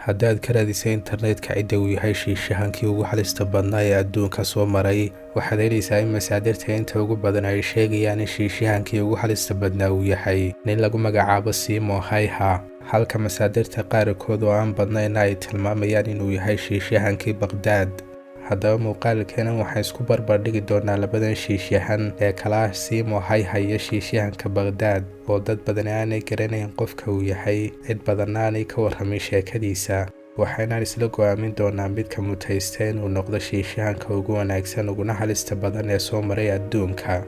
Haddaad ka raadisay internetka cidda uu yahay shiishahankii ugu halista badnaa ee adduunka soo maray, waxaad helaysaa in masaadirta inta ugu badan ay sheegayaan in shiishahankii ugu halista badnaa uu yahay nin lagu magacaabo Simo Hayha, halka masaadirta qaarkood oo aan badnayn ay tilmaamayaan inuu yahay shiishahankii Baqhdaad. Haddaba muuqaalkeenan waxaan isku barbardhigi doonaa labadan shiishahan ee kala ah Simo Hayha iyo shiishahanka Baqhdaad, oo dad badani aanay garanayn qofka uu yahay, cid badanna aanay ka warramin sheekadiisa. Waxaynaan isla go'aamin doonaa midka mutaysta inuu noqdo shiishahanka ugu wanaagsan uguna halista badan ee soo maray adduunka.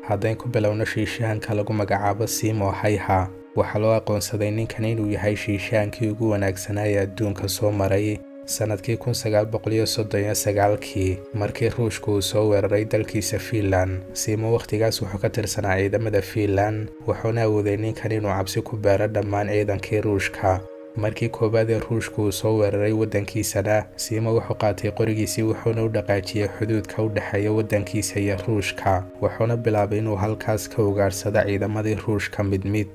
Haddayn ku bilowno shiishahanka lagu magacaabo Simo Hayha, waxaa loo aqoonsaday ninkan inuu yahay shiishahankii ugu wanaagsanaa ee adduunka soo maray. Sanadkii 1939-kii, markii Ruushku uu soo weeraray dalkiisa Fiinland, Simo wakhtigaas wuxuu ka tirsanaa ciidamada Fiinland, wuxuuna awooday ninkan inuu cabsi ku beero dhammaan ciidankii Ruushka. Markii koowaad ee Ruushku uu soo weeraray waddankiisana, Simo wuxuu qaatay qorigiisii, wuxuuna u dhaqaajiyey xuduudka u dhexeeya waddankiisa iyo Ruushka, wuxuuna bilaabay inuu halkaas ka ugaadhsado ciidamadii Ruushka mid mid.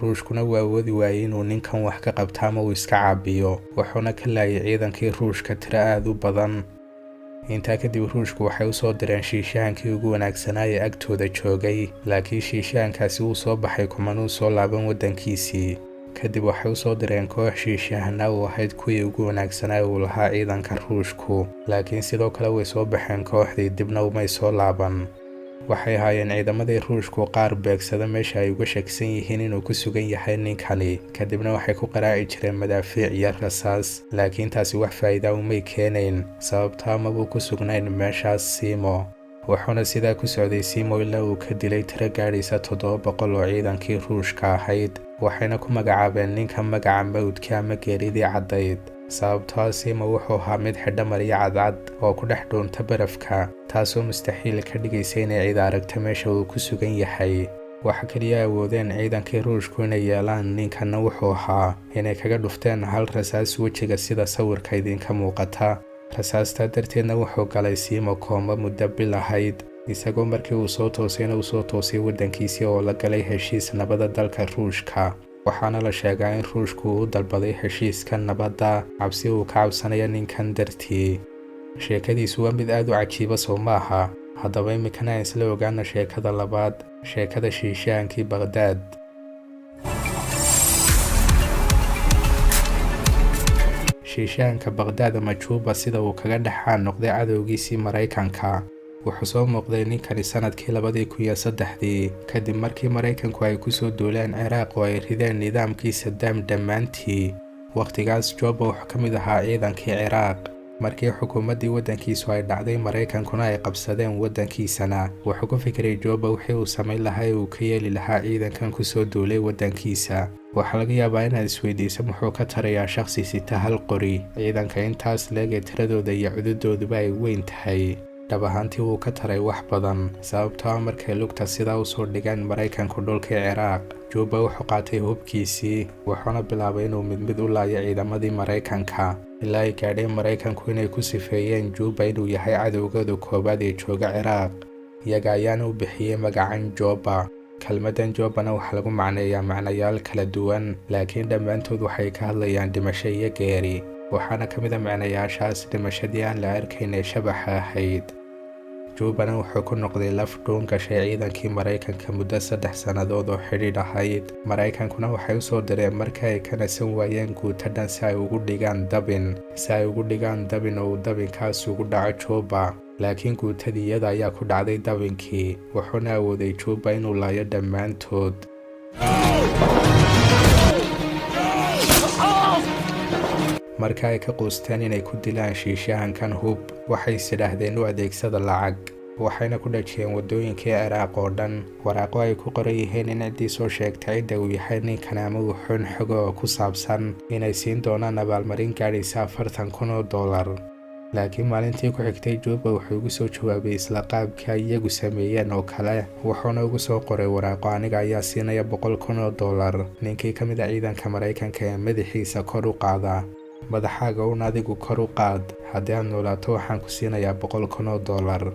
Ruushkuna wuu awoodi waayey inuu ninkan wax ka qabto ama uu iska caabiyo, wuxuuna ka laayay ciidankii Ruushka tiro aad u badan. Intaa kadib Ruushku waxay u soo direen shiishahankii ugu wanaagsanaa ee agtooda joogay, laakiin shiishahankaasi wuu soo baxay, kumanuu soo laaban waddankiisii. Kadib waxay u soo direen koox shiishahana uu ahayd kuwii ugu wanaagsanaa uu lahaa ciidanka Ruushku, laakiin sidoo kale way soo baxeen kooxdii, dibna umay soo laaban. Waxay ahaayeen ciidamadii Ruushku qaar beegsada meesha ay uga shakisan yihiin inuu ku sugan yahay ninkani, kadibna waxay ku qaraaci jireen madaafiic iyo rasaas, laakiin taasi wax faa'iida umay keenayn, sababtaa mabuu ku sugnayn meeshaas Simo. Wuxuuna sidaa ku socday Simo ilaa uu ka dilay tiro gaadhaysa 700 oo ciidankii Ruushka ahayd. Waxayna ku magacaabeen ninka magaca mawdka ama geeridii caddayd, sababtoo Simo wuxuu ahaa mid xidho maryo cadcad oo ku dhex dhuunta barafka, taasoo mustaxiil ka dhigaysa inay cid aragto meesha uu ku sugan yahay. Waxa kaliya awoodeen ciidankii Ruushku inay yeelaan ninkanna wuxuu ahaa inay kaga dhufteen hal rasaas wejiga, sida sawirka idinka muuqata. Rasaastaa darteedna wuxuu galay Simo kooma muddo bil ahayd, isagoo markii uu soo toosayna uu soo toosay waddankiisii oo la galay heshiis nabadda dalka Ruushka. Waxaana la sheegaa in Ruushku uu u dalbaday heshiiska nabadda cabsi uu ka cabsanayo ninkan dartii. Sheekadiisu waa mid aad u cajiiba, soo maaha? Haddaba iminkana aan isla ogaana sheekada labaad, sheekada shiishahankii Baqhdaad. Shiishahanka Baqhdaad ama Juba sida uu kaga dhexaan noqday cadowgiisii Maraykanka. Wuxuu soo muuqday ninkani sanadkii 2003-dii, kadib markii Maraykanku ay kusoo duuleen Ciraaq oo ay rideen nidaamkii Sadaam dhammaantii. Wakhtigaas Juba wuxuu ka mid ahaa ciidankii Ciraaq. Markii xukuumaddii waddankiisu ay dhacday, Maraykankuna ay qabsadeen waddankiisana, wuxuu ku fikiray Juba wixii uu samayn lahaa ee uu ka yeeli lahaa ciidankan kusoo duulay waddankiisa. Waxaa laga yaabaa inaad isweydiiso, muxuu ka tarayaa shakhsi sita hal qori ciidanka intaas leeg ee tiradooda iyo cududooduba ay weyn tahay? Dhab ahaantii wuu ka taray wax badan, sababtoo ah markay lugta sidaa usoo dhigeen Maraykanku dhulkii Ciraaq, Juba wuxuu qaatay hubkiisii, wuxuuna bilaabay inuu mid mid u laayo ciidamadii Maraykanka, ilaa ay gaadheen Maraykanku inay ku sifeeyeen Juba inuu yahay cadowgooda koowaad ee jooga Ciraaq. Iyaga ayaana u bixiyey magacan Juba. Kelmaddan Jobana waxaa lagu macneeyaa macnayaal kala duwan, laakiin dhammaantood waxay ka hadlayaan dhimasho iyo geeri, waxaana ka mid a macnayaashaas dhimashadii aan la arkayn ee shabaxa ahayd. Jubana wuxuu ku noqday laf dhuun gashay ciidankii Maraykanka muddo 3 sannadood oo xidhiidh ahayd. Maraykankuna waxay usoo direen markii ay ka nasan waayeen guuto dhan si ay ugu dhigaan dabin, si ay ugu dhigaan dabin oo uu dabinkaas ugu dhaco Juba, laakiin guutadii iyada ayaa ku dhacday dabinkii, wuxuuna awooday Juba inuu laayo dhammaantood. Marka ay ka quusteen inay ku dilaan shiishahankan hub, waxay is idhaahdeen u adeegsada lacag, waxayna ku dhajiyeen waddooyinkii Ciraaq oo dhan waraaqo ay ku qoran yihiin in ciddii soo sheegtay cidda uu yahay ninkan ama uu xun xogo oo ku saabsan inay siin doonaan abaalmarin gaadhaysa $40,000. Laakiin maalintii ku xigtay Juba wuxuu ugu soo jawaabay isla qaabkii ay iyagu sameeyeen oo kale, wuxuuna ugu soo qoray waraaqo: "Aniga ayaa siinaya $100,000 ninkii ka mid a ciidanka Maraykanka ee madaxiisa kor u qaada. Madaxaaga un adigu kor u qaad, haddii aad noolaato waxaan ku siinayaa $100,000."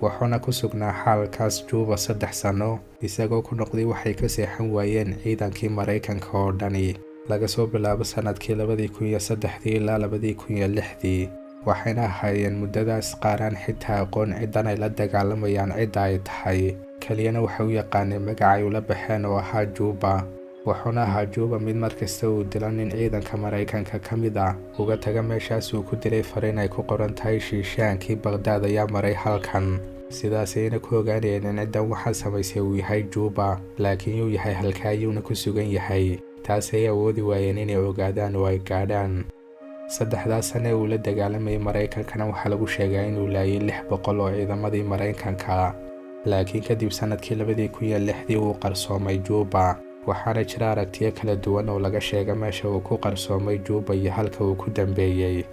Wuxuuna ku sugnaa xaalkaas Juba 3 sano, isagoo ku noqday waxay ka seexan waayeen ciidankii Maraykanka oo dhani, laga soo bilaabo sannadkii 2003-dii ilaa 2006-dii. Waxayna ahaayeen muddadaas qaaraan xitaa aqoon ciddan ay la dagaalamayaan cidda ay tahay. Keliyana waxay u yaqaaneen magaca ay ula baxeen oo ahaa Juba. Wuxuuna ahaa Juba mid markasta uu dilo nin ciidanka Maraykanka ka mid ah, uga taga meeshaas uu ku dilay fariin ay ku qoran tahay: "Shiishaankii Baqhdaad ayaa maray halkan." Sidaasayna ku ogaanayeen in ciddan waxaa samaysay uu yahay Juba. Laakiin yuu yahay? Halka ayuuna ku sugan yahay? Taasay awoodi waayeen inay ogaadaan oo ay gaadhaan. 3-daas sane uu la dagaalamayay Maraykankana waxaa lagu sheegaa inuu laayay 600 oo ciidamadii Maraykanka. Laakiin kadib sannadkii 2006-dii wuu qarsoomay Juba. Waxaana jira aragtiyo kala duwan oo laga sheega meesha uu ku qarsoomay Juba iyo halka uu ku dambeeyey.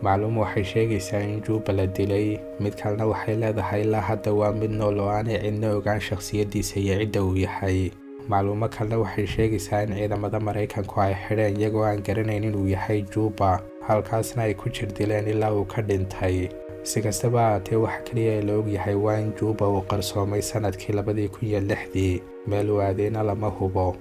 Macluum waxay sheegaysaa in Juba la dilay, mid kalena waxay leedahay ilaa hadda waa mid nool oo aanay cidna ogaan shakhsiyaddiisa iyo cidda uu yahay. Macluumo kalena waxay sheegaysaa in ciidamada Maraykanku ay xidheen iyagoo aan garanayn inuu yahay Juba, halkaasna ay ku jir dileen ilaa uu ka dhintay. Si kastaba ahaatee, waxa keliya ee la ogyahay waa in Juba uu qarsoomay sannadkii 2006-dii, meel uu aadeyna lama hubo.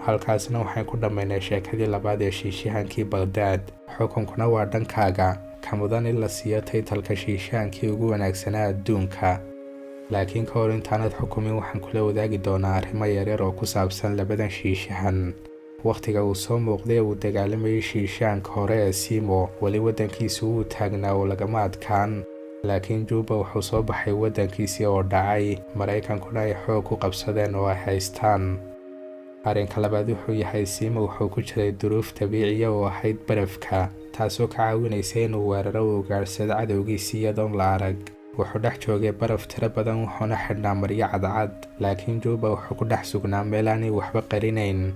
Halkaasna waxaan ku dhammaynay sheekadii labaad ee shiishahankii Baqhdaad. Xukunkuna waa dhankaaga, ka mudan in la siiyo title-ka shiishahaankii ugu wanaagsanaa adduunka. Laakiin ka hor intaanad xukumin, waxaan kula wadaagi doonaa arrimo yaryar oo ku saabsan labadan shiishahan. Wakhtiga uu soo muuqday uu dagaalamayay shiishaanka hore ee Simo, weli waddankiisu wuu taagnaa oo lagama adkaan. Laakiin Juba wuxuu soo baxay waddankiisii oo dhacay, Maraykankuna ay xoog ku qabsadeen oo ay haystaan. Arrinka labaad wuxuu yahay, Simo wuxuu ku jiray duruuf dabiiciya oo ahayd barafka, taasoo ka caawinaysa inuu weeraro u ugaadhsado cadowgiisii iyadoon la arag. Wuxuu dhex joogay baraf tiro badan, wuxuuna xidhnaa maryo cadcad. Laakiin Juba wuxuu ku dhex sugnaa meel aanay waxba qarinayn.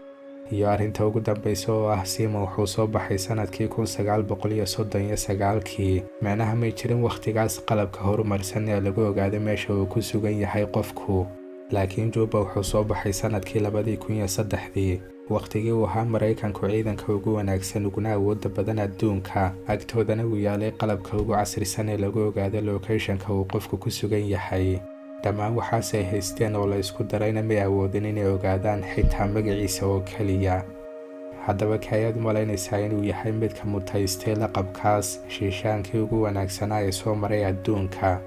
Iyo arrinta ugu dambaysa oo ah, Simo wuxuu soo baxay sanadkii 1939-kii. Micnaha may jirin wakhtigaas qalabka horumarsan ee lagu ogaado meesha uu ku sugan yahay qofku. Laakiin Juba wuxuu soo baxay sanadkii 2003-dii, wakhtigii uu ahaa Maraykanku ciidanka ugu wanaagsan uguna awoodda badan adduunka, agtoodana uu yaalay qalabka ugu casrisan ee lagu ogaado location-ka uu qofku ku sugan yahay. Dhammaan waxaas ay haysteen oo la isku darayna may awoodin inay ogaadaan xitaa magaciisa oo keliya. Haddaba, kaayaad u malaynaysaa inuu yahay midka mutaystay laqabkaas shiishaankii ugu wanaagsanaa ee soo maray adduunka?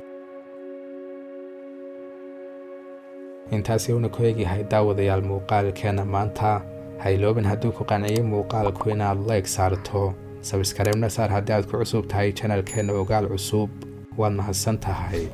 Intaasi uuna ku egyahay, daawadayaal, muuqaalkeena maanta. Hayloobin hadduu ku qanciyey muuqaalku inaad like saarto, subscribe-na saar haddii aad ku cusub tahay channel-keena Ogaal Cusub. Waad mahadsan tahay.